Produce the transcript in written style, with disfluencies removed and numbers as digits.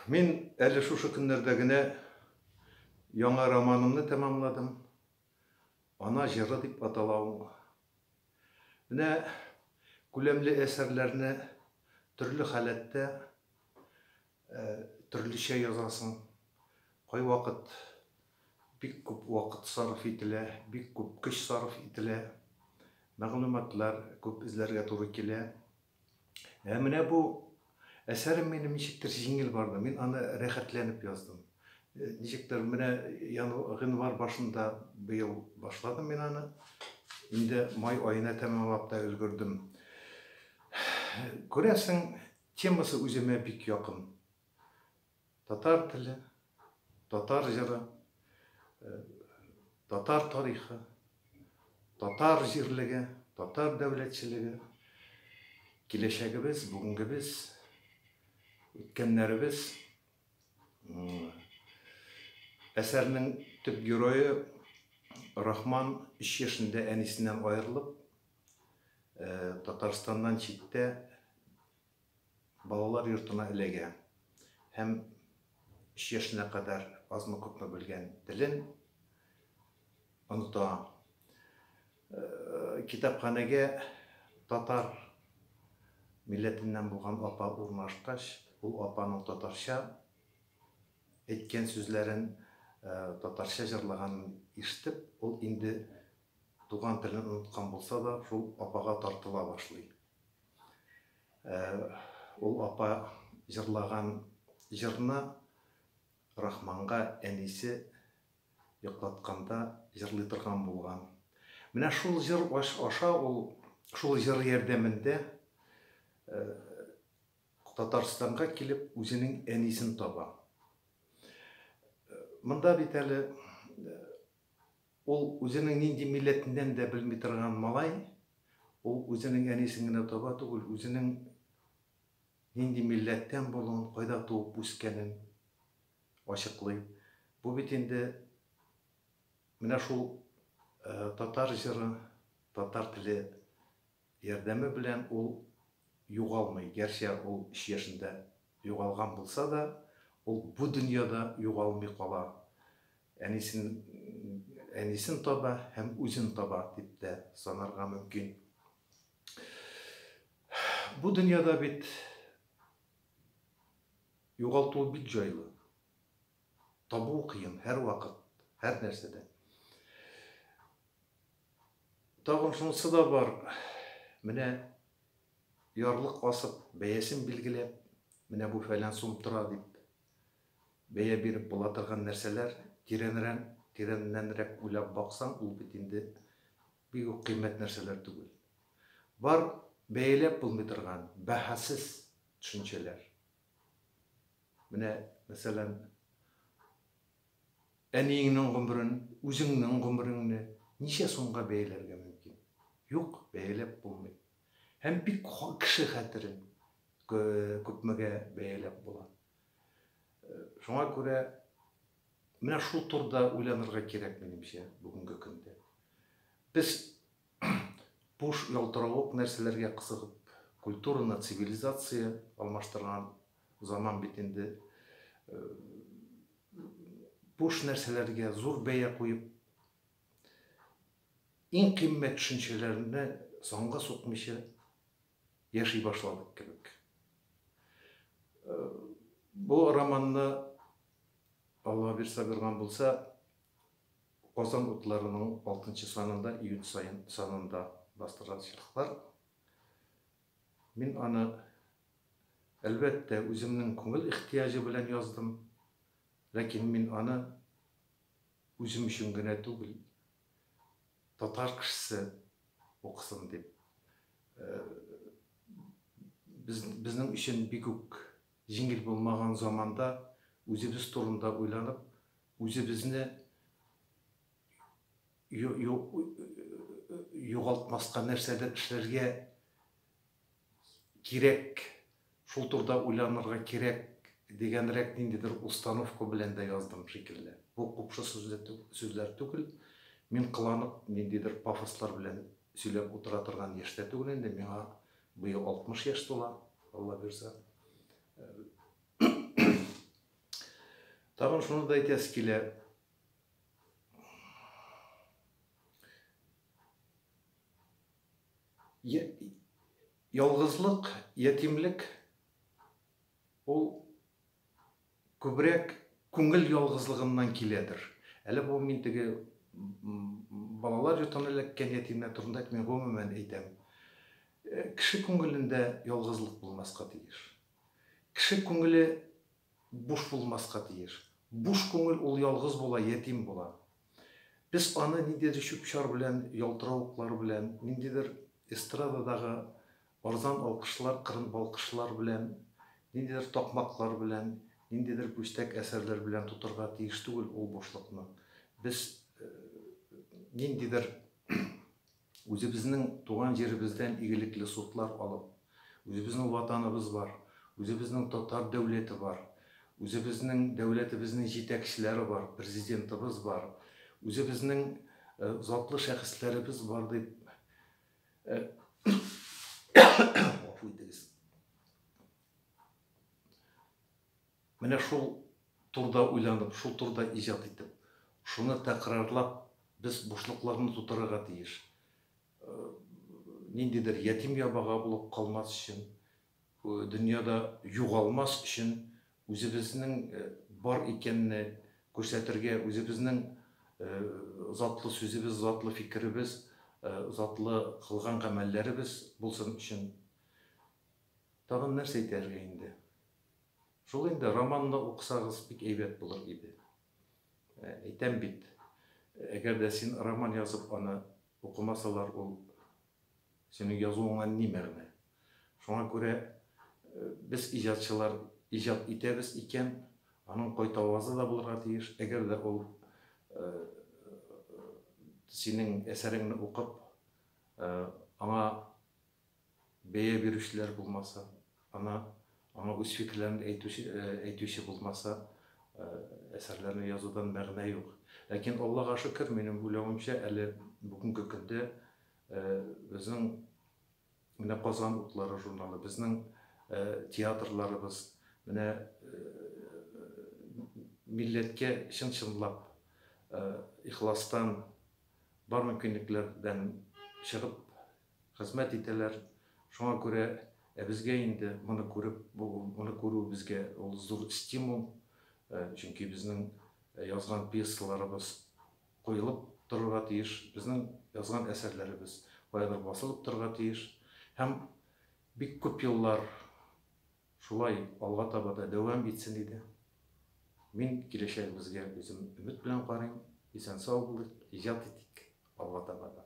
Мин әле шушы көннәрдә генә яңа романымны тәмамладым. Ана җыры дип атала ул. Менә күләмле әсәрләрне төрле халәттә, төрлечә язасың. Кайвакыт бик күп вакыт сарыф ителә, бик күп көч сарыф ителә. Мәгълүматлар күп эзләргә туры килә. Ә менә бу әсәрем минем ничектер җиңел барды. Мин аны рәхәтләнеп яздым. Ничектер менә гыйнвар башында быел башладым мин аны. Инде май аена тәмамлап та өлгердем. Күрәсең, темасы үземә бик якын. Татар теле, татар җыры, татар тарихы, татар җирлеге, татар дәүләтчелеге, киләчәгебез, бүгенгебез, үткәннәребез. Әсәрнең төп герое Рахман 3 яшендә әнисеннән аерылып, Татарстаннан читтә балалар йортына эләгә һәм өч яшенә кадәр азмы-күпме белгән телен оныта. Китапханәгә татар милләтеннән булган апа урнашкач, ул апаның татарча әйткән сүзләрен, татарча җырлаганын ишетеп, ул инде туган телен оныткан булса да, шул апага тартыла башлый. Ул апа җырлаган җырны Рахманга әнисе йоклатканда җырлый торган булган. Менә шул җыр аша ул, шул җыр ярдәмендә Татарстанга килеп үзенең әнисен таба. Монда бит әле Ул үзенең нинди милләтеннән дә белми торган малай, ул үзенең әнисен генә таба түгел, үзенең нинди милләттән булуын, кайда туып үскәнен ачыклый. Бу бит инде менә шул татар җыры, татар теле ярдәме белән ул югалмый, гәрчә ул өч яшендә югалган булса да, ул бу дөньяда югалмый кала. Әнисен, әнисен таба һәм үзен таба дип тә санарга мөмкин. Бу дөньяда бит югалту бик җайлы. Табу кыен һәрвакыт, һәр нәрсәдә. Тагын шунысы да бар, менә ярлык асып, бәясен билгеләп, менә бу фәлән сум тора дип бәя биреп була торган нәрсәләр, тирәнрән, тирәннәнрәк уйлап баксаң, ул бит инде бик үк кыйммәт нәрсәләр түгел. Бар бәяләп булмый торган, бәһасез төшенчәләр. Менә, мәсәлән, Әниеңнең гомерен, үзеңнең гомереңне ничә сумга бәяләргә мөмкин? Юк, бәяләп булмый. Һәм бик кеше хәтерен күпмегә бәяләп була. Шуңа күрә менә шул турыда уйланырга кирәк, минемчә, бүгенге көндә. Без буш ялтыравык нәрсәләргә кызыгып, культураны цивилизация алмаштырган заман бит инде. Буш нәрсәләргә зур бәя куеп, иң кыйммәт төшенчәләрне санга сукмыйча яши башладык кебек. Бу романны, Алла бирса биргән булса, Казан утларының алтынчы санында, июнь саен санында бастырачаклар. Мин аны, әлбәттә, үземнең күңел ихтыяҗы белән яздым. Ләкин мин аны үзем өчен генә түгел, татар кешесе укысын дип. Без, безнең өчен бик үк җиңел булмаган заманда үзебез турында уйланып, үзебезне югалтмаска нәрсәдер эшләргә кирәк, шул турыда уйланырга кирәк дигәнрәк ниндидер установка белән дә яздым шикелле. Бу купшы сүзләр түгел. Мин кыланып, ниндидер пафослар белән сөйләп утыра торган яшьтә түгел инде. Миңа быел 60 яшь тула, Алла бирса. Тагын шуны да әйтәсе килә. Ялгызлык, ятимлек ул күбрәк күңел ялгызлыгыннан киләдер. Әле бу мин теге балалар йортына эләккән ятимнәр турында әйтмим, гомумән әйтәм. Кеше күңелендә ялгызлык булмаска тиеш. Кеше күңеле буш булмаска тиеш. Буш күңел ул ялгыз була, ятим була. Без аны ниндидер чүп-чар белән, ялтыравыклар белән, ниндидер эстрададагы арзан алкышлар, кырын балкышлар белән, ниндидер такмаклар белән, ниндидер пүчтәк әсәрләр белән тутырырга тиеш түгел ул бушлыкны. Без ниндидер Үзебезнең туган җиребездән игелекле судлар алып, үзебезнең Ватаныбыз бар, үзебезнең татар дәүләте бар, үзебезнең дәүләтебезнең җитәкчеләре бар, президентыбыз бар, үзебезнең затлы шәхесләребез бар дип, гафу итегез. Менә шул турда уйланып, шул турда иҗат итеп, шуны тәкрарлап, без бушлыкларны тутырырга тиеш. Ниндидер ятим ябага булып калмас өчен, дөньяда югалмас өчен үзебезнең бар икәнне күрсәтергә, үзебезнең затлы сүзебез, затлы фикеребез, затлы кылган гамәлләребез булсын өчен. Тагын нәрсә әйтәргә инде? Шул инде, романны укысагыз бик әйбәт булыр иде. Әйтәм бит, әгәр дә син роман язып аны укымасалар, ул синең язуыңа ни мәгънә? Шуңа күрә без иҗатчылар иҗат итәбез икән, аның кайтавазы да булырга тиеш. Әгәр дә ул синең әсәреңне укып, аңа Бәя бирүчеләр булмаса, ана аңа үз фикерләрен әйтүче, әйтүче булмаса, әсәрләрне язудан мәгънә юк. Ләкин Аллага шөкер, минем уйлавымча, әле бүгенге көндә безнең менә Казан утлары журналы, безнең театрларыбыз менә милләткә чын-чынлап ихластан бар мөмкинлекләрдән чыгып Хезмәт итәләр. Шуңа күрә ә безгә инде моны күреп, моны күрү безгә ул зур стимул, чөнки безнең язган пьесаларыбыз куелып торырга тиеш, безнең язган әсәрләребез каядыр басылып торырга тиеш. Һәм бик күп еллар шулай алга таба да дәвам итсен иде. Мин киләчәгебезгә үзем өмет белән карыйм. Исән-сау булыйк, иҗат итик алга таба да.